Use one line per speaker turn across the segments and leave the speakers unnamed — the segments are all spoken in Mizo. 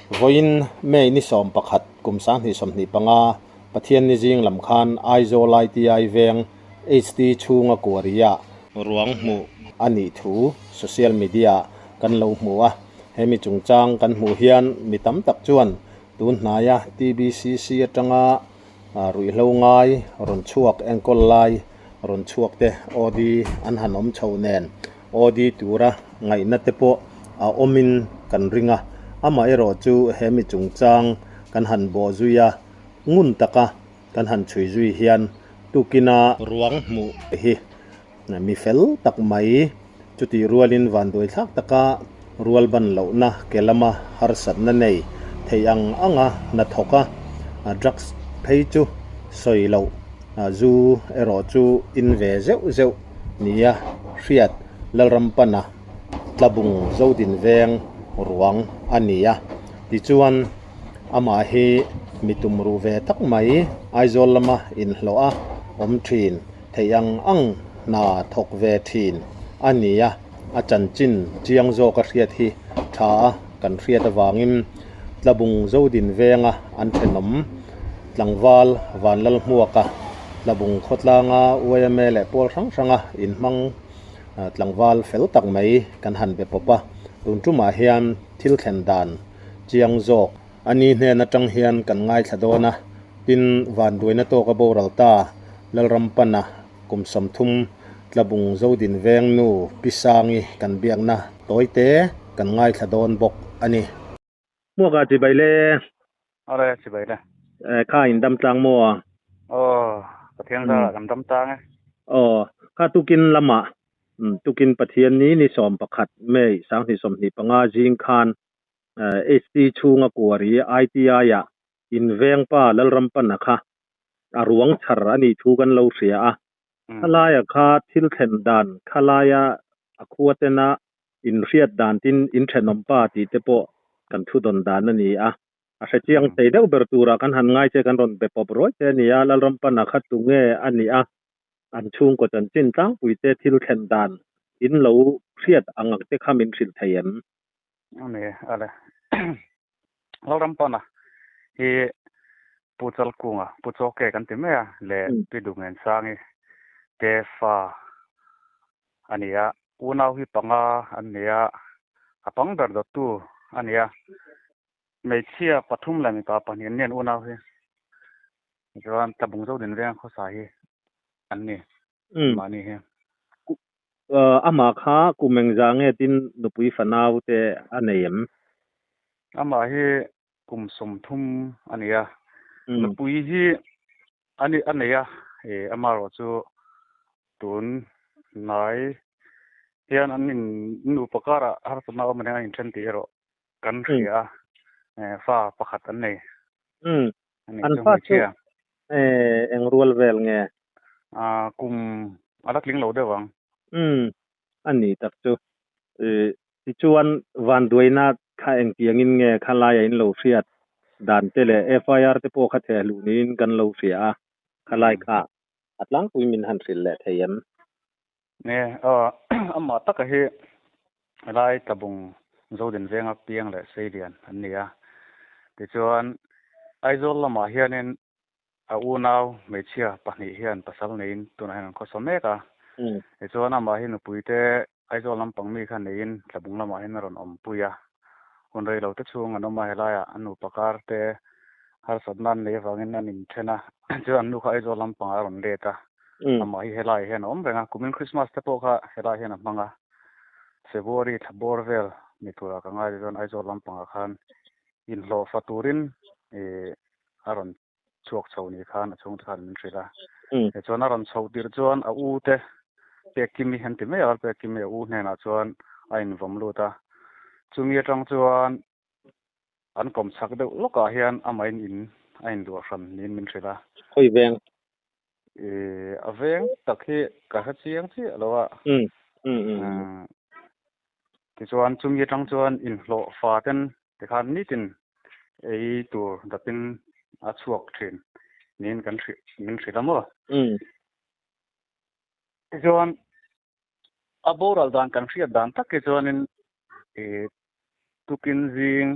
Vawiin May ni 11 kum 2025 Pathianni zing lam khan Aizawl ITI veng HT chhunga Kuaria ruang hmuh a nih thu social media kan lo hmu a. Hemi chungchang kan hmuh hian mi tam tak chuan tun hnaia TBCC atanga ruihhlo ngai rawn chhuak enkawl lai rawn chhuak te OD an han awm chho nen OD tura ngaihna te pawh a awmin kan ring a, amaherawh chu he mi chungchang kan han bawh zui a, ngun taka kan han chhui zui hian tukina ruang hmuh hi mi fel tak mai chutih rualin vanduai thlak taka rual ban lohna ke lama harsatna nei thei ang anga hnathawk a, drugs phei chu sawi loh zu erawh chu in ve zeuh zeuh nia hriat Lalrampana Tlabung Zodin veng ruang a ni a, tichuan amah hi mi tumruh ve tak mai Aizawl lama inhlawh a awm thin. Theih ang ang hna thawk ve thin a ni a, a chanchin chiang zawk a hriat hi tha a kan hriat avangin Tlabung Zodin venga an thenawm tlangval Vanlalhmuaka Tlabung khawtlanga yma leh pawl hrang hranga inhmang tlangval fel tak mai kan han be pawp a, tun tumah hian thil thlen dan chiang zawk A ni hnen atang hian kan ngaithla dawn a, tin vanduaina tawka boral ta Lalrampana kum 30 Tlabung Zodin veng nu Pi Sangi kan biakna tawite kan ngaithla dawn bawk a ni. Hmuaka chibai le.
Awle chibai le.
Kha in dam tlang maw?
Aw, Pathian zarah kan dam tlang e.
Aw, kha tukin lamah tukin Pathian ni ni 11 May 2025 zing khan HT chhunga kuari ITI-ah invengpa Lalrampana kha a ruang chhar a nih thu kan lo hria a. Khalaia kha thil thlen dan, khalaia a khua tena inhriat dan tin inthenawmpa tih te pawh kan thu dawn dan a ni a. A hre chiang thei deuh ber turah kan han ngai che kan rawn be pawp ruai che a ni a, Lalrampana kha tunge a nih a, an chhungkaw chanchin tlangpui te thil thlen dan in lo hriat ang te kha min hrilh thei em?
Ani ale Lalrampana hi Pu Chalkunga Pu Chawke kan ti mai a leh Pi Dungensangi te fa a ni a, unau hi panga an ni a, a pang ber dawttu a ni a, hmeichhia pathum leh mipa pahnih an ni an unau hi chuan Tlabung Zodin veng khawsa hi an ni mahni hi.
Amah kha kum engzah nge tin nupui fanau te a nei em?
Amah hi kum 30 a ni a, nupui hi a ni a nei a, amaherawh chu tun hnai hian an in nupa karah harsatna awm a nia an inthen tih erawh kan hria a, fa pakhat an nei.
An fa chu eng rual vel nge?
Kum a la tling lo deuh ang.
A ni tak chu. Tichuan vanduaina kha engtiangin nge khalaia in lo hriat dan te leh FIR te pawh kha thehluh niin kan lo hria a, khalai kha a tlangpui min han hrilh leh thei em?
Nge, amah taka hi helai Tlabung Zodin venga piang leh Seilian an ni a. Tichuan Aizawl lamah hianin a unau hmeichhia pahnih hian pasal neiin tunah hian an khawsa mek a. Tichuan amah hi nupuite Aizawl lampang mi kha neiin Tlabung lamah hian a rawn awmpui a. Hun rei lo te chhung an awm a, helaiah an nupa kar te harsatna an nei avangin an inthen a. Chuan an nu kha Aizawl lampangah a rawn let a. Amah hi helaiah hian a awm reng a, kumin Christmas te pawh kha helaiah hian a hmang a. February thla bawr vel ni turah ka ngai chuan Aizawl lampangah khan inhlawh fa turin ih a rawn chhuak chho ni khan a chhungte khan min hrilh a. Tichuan a rawn chhoh tirh chuan a u te Pekimi an ti mai a, Pekimi a u hnenah chuan a invawm lut a. Chumi atang chuan an kawm chak deuh lawkah hian amahin in a inluah hran niin min hrilh a.
Khawi veng?
Ih a veng tak hi ka hre chiang chiah lo a. Tichuan chumi atang chuan inhlawh fa ten tikhan nitin ei tur dapin a chhuak thin niin kan hrilh min hrilh a maw. Tichuan a boral dan kan hriat dan tak hi chuanin ih tukin zing.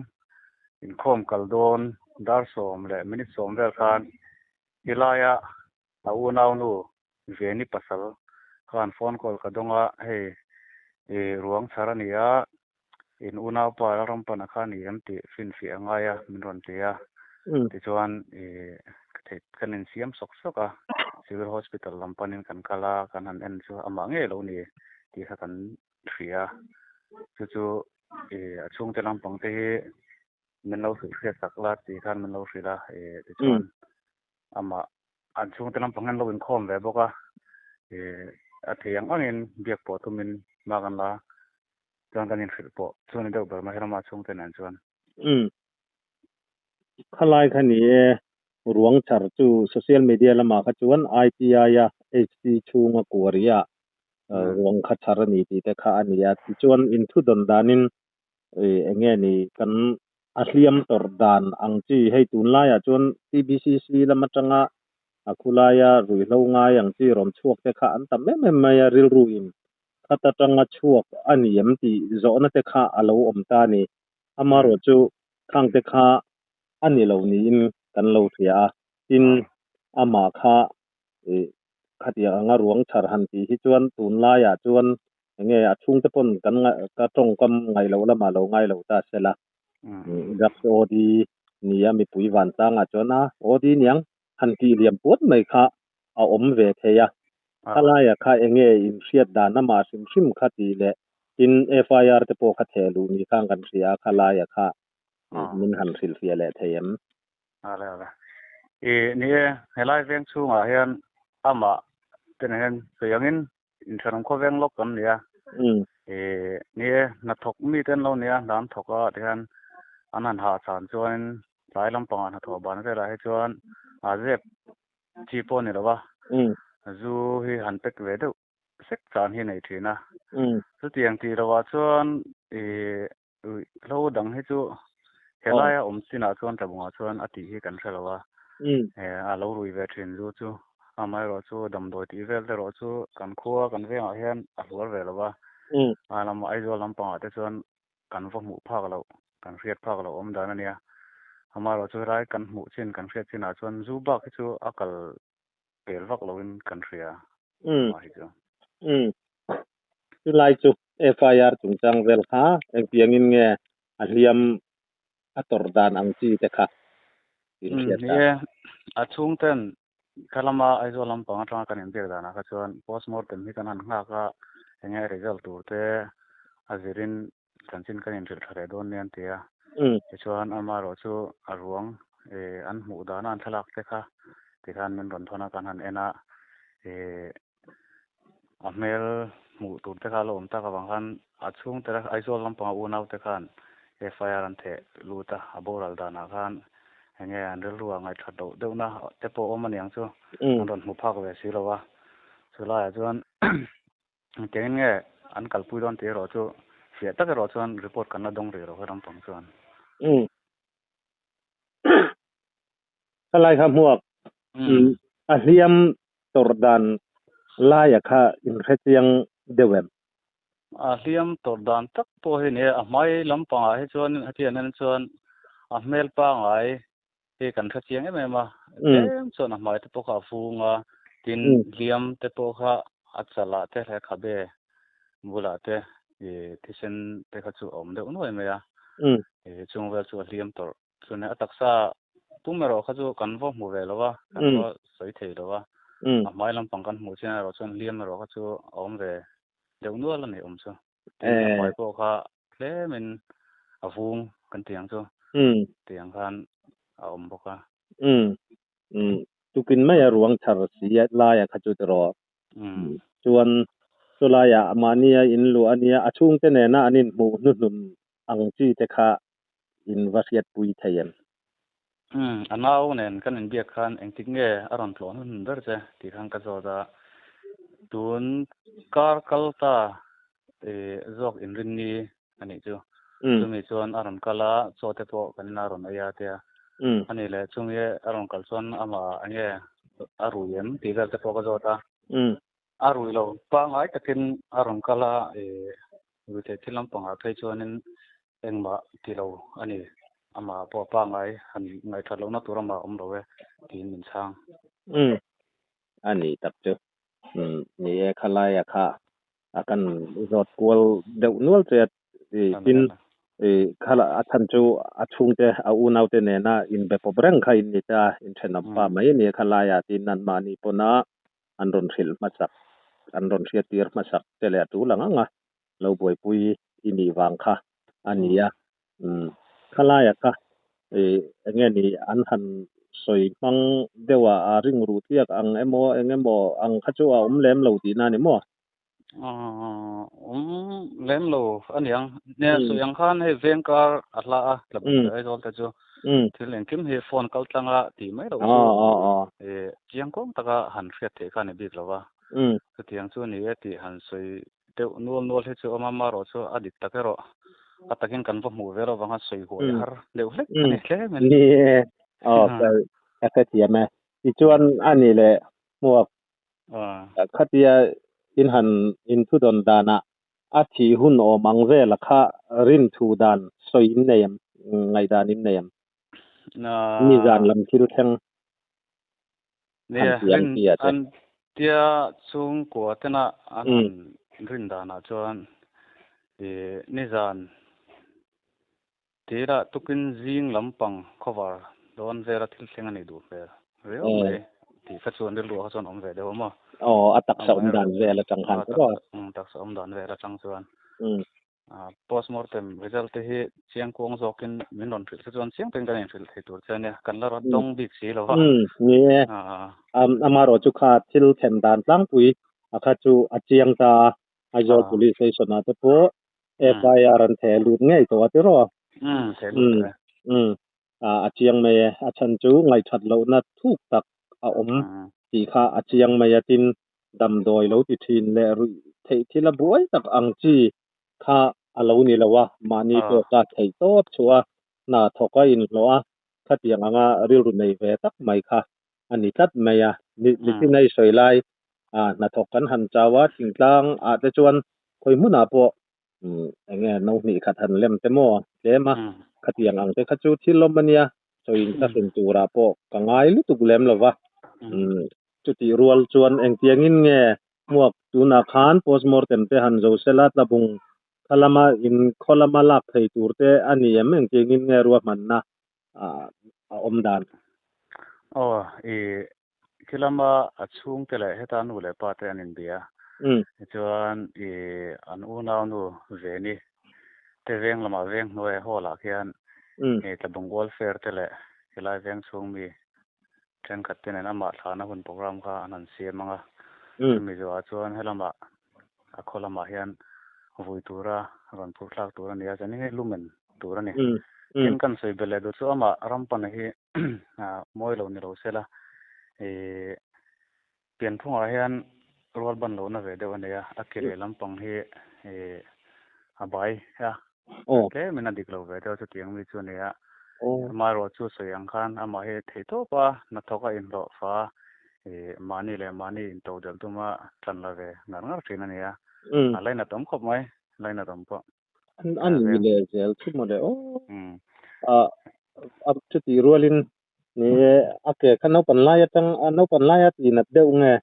Inkhawm kal dawn dar sawm leh minute sawm vel khan helaia a unaunu Veni pasal khan phone call ka dawng a, hei i ruang chhar a ni a, in unaupa Lalrampana kha a ni em tih finfiah a ngai a min rawn ti a. Tichuan i kan insiam sawk sawk a, Civil Hospital lam panin kan kal a, kan han en chu amah ngei lo ni tih kha kan hria. Chu chu i a chhungte lampang te hi min lo hrilh hriat tak la tih khan min lo hrilh a, i tichuan amah an chhungte lampang hian lo inkhawm ve bawk a, i a thei ang angin biak pawh tumin hma kan la a, chuan kan inhrilh pawh chu a ni deuh ber mai rama chhungte nen chuan.
Umm. Khalai kha ni e, ruang char chu social media lamah kha chuan ITI a HT chhunga kuaria ruang kha char a ni tih te kha a ni a. Tichuan inthudawn danin eng nge ni kan a hliam tawrh dan ang chi hei tunlaiah chuan TBCC lam atanga a khulaia ruihhlo ngai ang chi rawn chhuak te kha an tam em em mai a, rilru in khat atanga chhuak a ni em tih zawhna te kha a lo awm ta a ni. Amaherawhchu khang te kha a ni lo niin kan lo hria a, tin amah kha khatiang anga ruang chhar han tih hi chuan tunlaiah chuan enge a chhungte pawn kan ka tawngkam ngaih loh lamah lo ngai lo ta sela. Drugs OD nia mipui vantlangah chuan a OD niang han tih liam puat mai kha a awm ve thei a. Khalaia kha enge inhriat dan amah hrim hrim kha tih leh tin FIR te pawh kha theh luh ni khan kan hria a khalaia kha min han hrilhfiah leh thei em?
Ale ale. I ni e, helai veng chhungah hian amah te nen hian sawi angin Inthenawm khawveng lawk kan ni a. I ni e, hnathawk mite an lo ni a, hna an thawk a tihian an han hah chhan chuanin tlai lampangah hnathawh ban velah hi chuan a zep chi pawh a ni lo va, zu hi han pack ve deuh sek chan hi a nei thin a. Chutiang tih lohah chuan i Hlo dang hi chu helaia awm chinah chuan tlabungah chuan a tih hi kan hre lo a, a lo rui ve thin zu chu amaherawh chu damdawi tih vel te erawh chu kan khua kan vengah hian a hluar ve lo va, a lam Aizawl lampangah te chuan kan va hmuh phak loh kan hriat phak loh awm dan a nia, amaherawh chu helai kan hmuh chin kan hriat chinah chuan zu bak hi chu a kal pel vak loin kan hria amah hi chu.
Chulai chu FIR chungchang vel kha engtiangin nge a hliam a tawrh dan ang chi te kha in hriat
ta. Ni e, a chhungten kha lama Aizawl lampang atanga kan inbiak danah kha chuan postmortem hi kan han nghak a, enge result tur te a zirin chanchin kan inhrilh tha leh dawn nia an ti a. Tichuan amaherawh chu a ruang an hmuh dana an thlalak te kha tikhan min rawn thawn a kan han en a, A hmel hmuh tur te kha a lo awm tak avang khan a chhungte Aizawl lampanga unau te khan FIR an theh lut a, a boral danah khan enge an rilru ah ngaihthat loh deuhna te pawh a awm aniang chu an rawn hmu phak ve si lo a, chulaiah chuan engtiangin nge an kalpui dawn tih erawh chu fiah tak erawh chuan report kan la dawng rih lo he lampang chuan.
Khalai kha hmuak a hliam tawrh dan laia kha inhre chiang deuh em?
A hliam tawrh dan tak pawh hi ni e, a hmai lampangah hi chuan hetiang en chuan a hmel pangai hi kan hre chiang em em a, tlem chuan a hmai te pawh kha a fung a, tin hliam te pawh kha a chalah te leh khabe bulah te thisen te kha chu a awm deuh nuai mai a, chung vel chu a hliam tawrh Chune a taksa pum erawh kha chu kan va hmu ve lo va, kan va sawi thei lo va. A hmai lampang kan hmuh chian erawh chuan hliam erawh kha chu a awm ve deuh nual a ni awm chu. Tin, a hmai pawh kha tlemin a vung kan tih ang chu, tiang khan a awm bawk a.
Tukin mai a ruang chhar si laia kha chu tiraw. Chuan chulaiah mahnia in luah a nia, a chhungte nena an inhmuh hnuhnun ang chi te kha in va hriatpui thei em?
Umm, a nau nen kan inbiak khan engtik nge a rawn tlawh hnuhnun ber che tih khan ka zawt a, tun kar kal ta zawk inrinni a nih chu. Chumi chuan a rawn kal a, chaw te pawh kan ina rawn ei a tia. A nih leh chumi a rawn kal chuan amah enge a rui em tih vel te pawh ka zawt a. A rui lo pangngai takin a rawn kal a, rui theih thil lampangah phei chuanin Engmah ti lo a ni. Amah pawh pangngai han ngaihthat lohna tur amah awm lo e tiin min chhang.
Um a ni tak chu. Um ni e khalaia kha a kan zawt kual deuh nual che a tin khala a chhan chu a chhungte a unaute nena inbe pawp reng kha in ni ta inthenawm pa mai a ni a khalaia tin anmahni pawna an rawn hrilh hmasak an rawn hriattir hmasak che leh a tul ang ang a lo buaipui i nih vang kha a ni a. Umm khalaia kha ih eng nge ni an han sawi hmang deuh a a ring ruh tliak ang emaw eng emaw ang kha chu a awm lem lo tihna a ni maw?
Awm lem lo a niang. Nia sawi ang khan hei veng kar a hla a tlabung leh Aizawl te chu thil engkim hi phone kal tlanga tih mai loh chu chiang kawng taka han hriat theih kha a ni bik lo va. Chutiang chu a ni e tih han sawi deuh nual nual hi chu awm a, amaherawh chu a dik tak erawh a takin kan va hmuh ve lo vang a sawi huai har deuh hlek a ni hle mai.
Ni e, aw ka hrethiam e. Tichuan a ni leh hmuak khatia in han inthudawn danah a thih hun awm ang vela kha rinthu dan sawi in nei em, ngaihdan in nei em? Nizan lam thil thleng
han ti ang tia che. An tia chhungkua tena an han rin danah chuan nizan tira tukin zing lampang cover dawn vela thil thleng a nih duh hmel riau mai tih kha chuan rilru ah kha chuan awm ve deuh a maw?
Aw, a taksa awm dan vel atang khan chu maw?
Taksa awm dan vel atang chuan. Postmortem result te hi chiang kuang zawkin min rawn hrilh te chuan chiang takin kan inhrilh thei tur che a nia, kan la rawn dawng bik si lo va.
Ni e, amaherawh chu kha thil thlen dan tlangpui a kha chu a chiang ta a, Aizawl Police Station ah te pawh FIR an theh lut ngei tawh a tiraw?
Theh lut tawh e.
A chiang mai e, a chhan chu ngaihthat lohna thuk tak a awm tih kha a chiang mai a, tin damdawi lo ti thin leh ruih theih thil a buai tak ang chi kha a lo ni lo a, mahni tawka theih tawp chhuah a, hna thawk a inhlawh a, khatiang anga rilru nei ve tak mai kha a ni tlat mai a. Nitin a i sawi lai hnathawk kan han chau a, thingtlang ah te chuan khawi hmunah pawh eng nge no hnih khat han lem te maw tlem a, khatiang ang te kha chu thil awm a nia, sawi inthlahrun turah pawh ka ngai lutuk lem lo va. Chutih rual chuan engtiangin nge hmuak tunah khan postmortem te han zo sela tlabung kha lama in khaw lama lak thei tur te a ni em engtiangin nge ruahmanna a awm dan?
Aw, i khi lama a chhungte leh heta nu leh pa te an inbia. Tichuan i an unau nu Veni te veng lamah veng hnuai hall ah khian i tlabung welfare te leh helai veng chhung mi Thenkhat te nen amah thlahna hun program kha an han siam ang a, chumi zawhah chuan helamah a khaw lamah hian vui tura rawn phurh thlak tur a ni a, chuan hei lumen tur a ni. Tin, kan sawi belh leh duh chu amah Rampana hi mawi lo ni lo se la, ih pianphungah hian rual ban lohna ve deuh a nei a, a ke leh lampang hi ih a bai a, Tlemin a dik lo ve deuh chutiang mi chu a ni a. Amaherawh chu sawi ang khan amah hi theih tawp a, hnathawk a inhlawh fa ih mahni leh mahni into delh tuma tlan la ve ngar ngar thin a ni a. A lainat awm khawp mai, lainat awm pawh.
A ni leh zel chu mawle aw. A chutih rualin ni e a ke kha naupan lai atang naupan laia tih nat deuh nge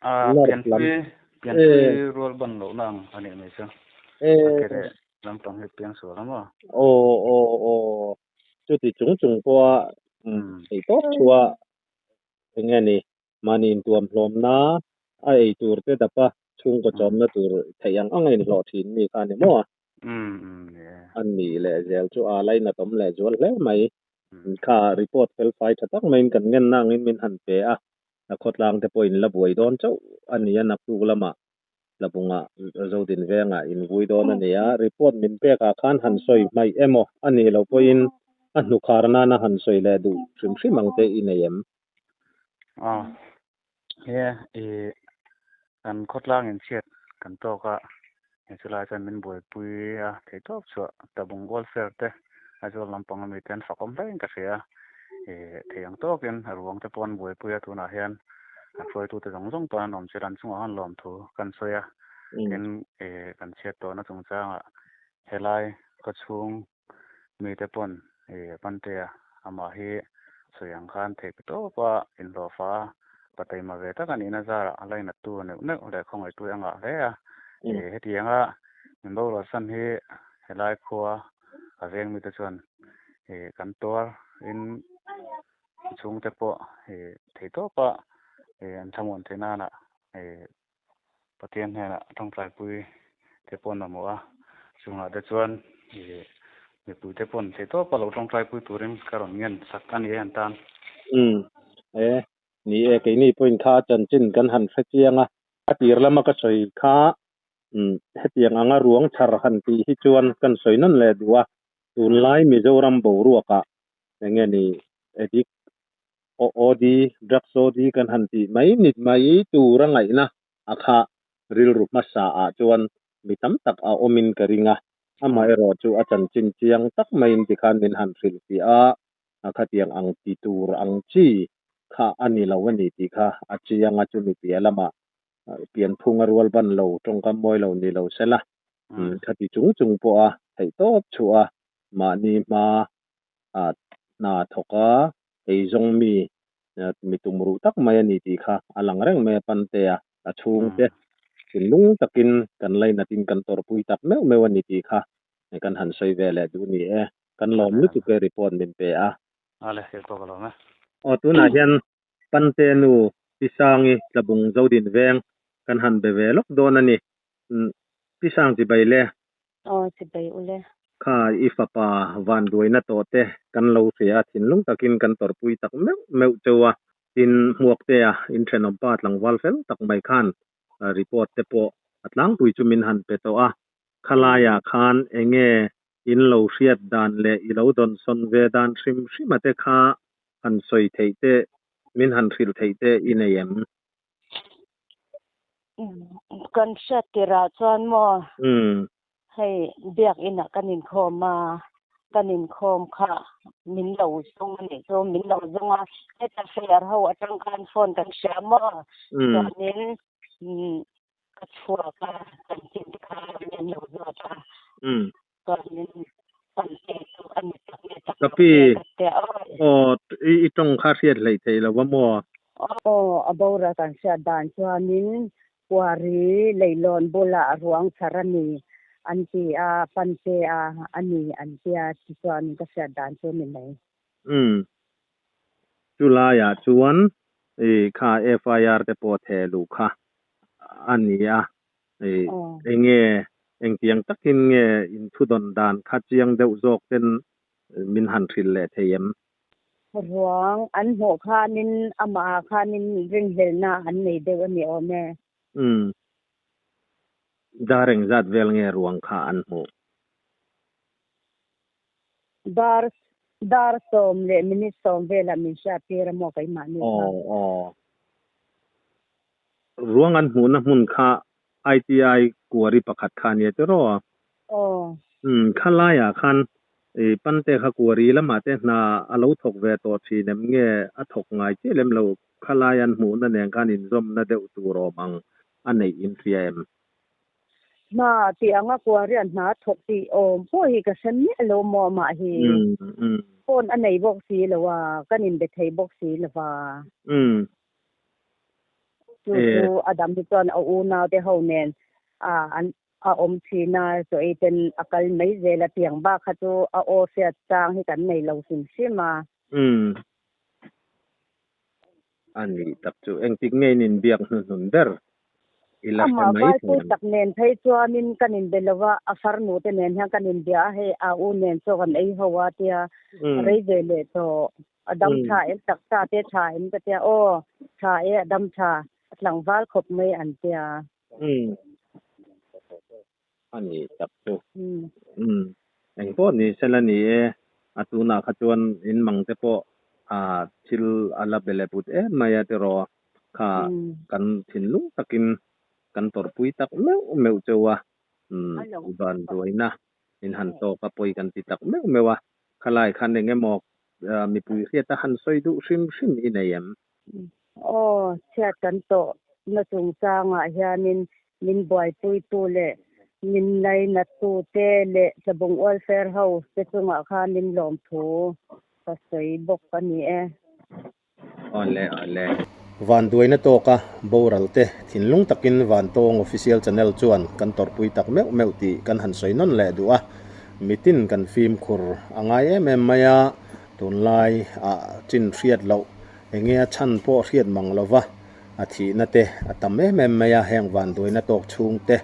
A pianpui pianpui rual ban lohna ang a nih mai chu. A ke leh lampang hi piang sual a maw?
Aw aw aw chuti chung chung pawha theih tawp chhuah eng nge ni mahni intuam hlawmna a ei tur te dapa chhungkaw chawmna tur theih ang ang a inhlawh thin mi kha a ni maw? A nih leh zel chu a lainat awm leh zual hle mai. Kha report fel fai tha tak maiin kan ngenna angin min han pe a. A khawtlang te pawh in la buai dawn chauh a ni a, naktuk lamah Tlabungah Zodin vengah in vui dawn a ni a, report min pekah khan han sawi hmaih emaw a nih loh pawhin a hnukhar nana han sawi leh duh hrim hrim ang te i nei em?
Aw, he i kan khawtlang inchhiat kan tawk a, he chulai chuan min buaipui a theih tawp chhuah Tlabung welfare te Aizawl lampang ami te an fakawm hlein ka hria a, ih thei ang tawkin a ruang te pawh an buaipui a tunah hian a hruaitute zawng zawng pawh an awm chilh an chungah khan lawmthu kan sawi a, tin ih kan chhiat tawhna chungchangah helai khawchhung mite pawn Pantea amah hi sawi ang khan theih pe tawp a inhlawhfa a, pa taima ve tak a nihna zarah a lainattu neuh neuh leh khawngaihtu a ngah hle a. Hetianga min borualsan hi helai khua a veng mite chuan kan tuar in chhungte pawh thei tawp a an thlamuan theih nana Pathian hnenah tawngtaipui te pawh an mamawh a, chungah te chuan mipui te paw'n theihtawpa lo tawngtaipui turin ka rawn ngen sak a ni e an tan.
Umm e, ni e, keini pawhin kha chanchin kan han hre chiang a, a tir lama ka sawi kha umm hetiang anga ruang chhar han tih hi chuan kan sawi nawn leh duh a, tunlai Mizoram boruakah enge ni addict OD, drugs OD kan han tih mai nit mai tur a ngaihna a kha rilru hmasa ah chuan mi tam tak a awm in ka ring a, amaherawh chu a chanchin chiang tak maiin tikhan min han hrilh fiah a, a khatiang ang ti tur ang chi kha a ni lo a ni tih kha a chiang a, chumi piah lamah pianphung a rual ban lo, tawngkam mawi lo ni lo sela, khati chung chung pawh a theihtawp chhuah a, mahni hma ah hna thawk a, eizawng mi mi tumruh tak mai a ni tih kha a lang reng mai a Pantea a chhungte thinlung takin kan lainatin kan tawrhpui tak meuh meuh a ni tih kha kan han sawi ve leh duh ni e. Kan lawm lutuk e report min pe a.
Ale, hel pawh ka lawm e.
Aw tunah hian Pante nu Pi Sangi Tlabung Zodin veng kan han be ve lawk dawn a ni. Pi Sang chibai le.
Aw chibai ule.
Kha i fapa vanduaina tawh te kan lo hria a, thinlung takin kan tawrhpui tak meuh meuh cheu a, tin Hmuaktea in thenawmpa tlangval fel tak mai khan report te pawh a tlangpui chu min han pe tawh a, khalaiah khan enge in lo hriat dan leh i lo dawnsawn ve dan hrim hrima te kha han sawi theih te min han hrilh theih te i nei em?
Kan hriat tirah chuan maw hei biakinah kan inkhawm a, kan inkhawm kha min lo zawng a nih chu, min lo zawng a, heta fair ho atang khan phone kan hria maw chuanin ka chhuak a, chanchin te kha min lo zawt a, chuanin pante chu a ni tak nge tak
Ka pi, aw i tawng kha hriat hleih theih lo va maw?
Aw, a boral kan hriat dan chuanin Kuari leilawn bulah ruang chhar a ni an ti a, pante a a ni an tia tichuanin ka hriat dan chu ni mai.
Umm. Chu laiah chuan i kha FIR te pawh theh luh kha a ni a, i enge engtiang takin nge in thudawn dan kha chiang deuh zawk ten min han hrilh leh thei em?
Ruang an hmuh khanin amah khanin ringhlelhna an nei deuh a ni awm e.
Umm. Dar engzat vel nge ruang kha an hmuh?
Dar dar sawm leh minute sawm velah min hriat tir a maw keimahni kha.
Aw aw. Ruang an hmuhna hmun kha ITI kuari pakhat kha a nia tiraw?
Aw.
Umm, khalaiah khan i Pante kha kuari lamah te hna a lo thawk ve tawh thin em nge a thawk ngai chiah lem lo, khalai an hmuhna nen khan inzawmna deuh tur awm ang a neih in hria em?
Hna tih anga kuariah hna thawk tih awm pawh hi ka hre miah lo maw amah hi phone a nei bawk si lo a, kan inbe thei bawk si lo va. Chu chu a dam hi chuan a unau te ho nen a an a awm thin a, chaw ei ten a kal mai zel a, tiang bak kha chu a aw hriat chang hi kan nei lo hrim hrim a.
Umm. A nih tak chu engtik nge in inbiak hnuhnun ber i la hre
Amah
mai
vai
thei
pui
ang.
tak nen phei chuanin kan inbe lo a, a farnu te nen hian kan inbia a, hei a u nen chaw kan ei ho a tia rei ve leh tawh. A dam tha em taksa te tha em ka tia aw tha e a dam tha a tlangval khawp mai an tia.
Umm a ni tak chu. Umm eng pawh ni sela ni e a tunah kha chuan in mang te pawh a thil a la be leh but em mai a tiraw kha kan thinlung takin kan tawrhpui tak meuh meuh cheu a umm vanduaina in han tawk a pawi kan ti tak meuh meuh a. Khalai khan eng emaw mipui hriata han sawi duh hrim hrim i nei em?
Aw, chhiat kan tawh na chungchangah hianin min buaipuitu leh Min lainattu te leh Tlabung Welfare ho te chungah khan min lawmthu ka sawi bawk a ni e.
Awle awle.
Vanduaina tawka boral te thinlung takin Vantawng Official Channel chuan kan tawrhpui tak meuh meuh tih kan han sawi nawn leh duh a, mitin kan fimkhur a ngai em em mai a, tunlai ah chin hriat loh enge a chhan pawh hriat mang lova a thihna te a tam em em mai a, heng vanduaina tawk chhung te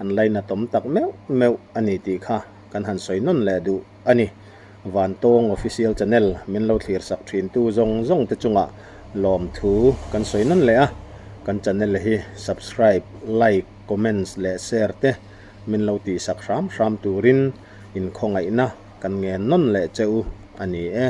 an lainatawm tak meuh meuh a ni tih kha kan han sawi nawn leh duh a ni. Vantawng Official Channel min lo thlir sak thin tu zawng zawng te chungah lawmthu kan sawi nawn leh a, kan channel hi subscribe, like, comments leh share te min lo tih sak hram hram turin inkhawngaihna kan ngen nawn leh che u a ni e.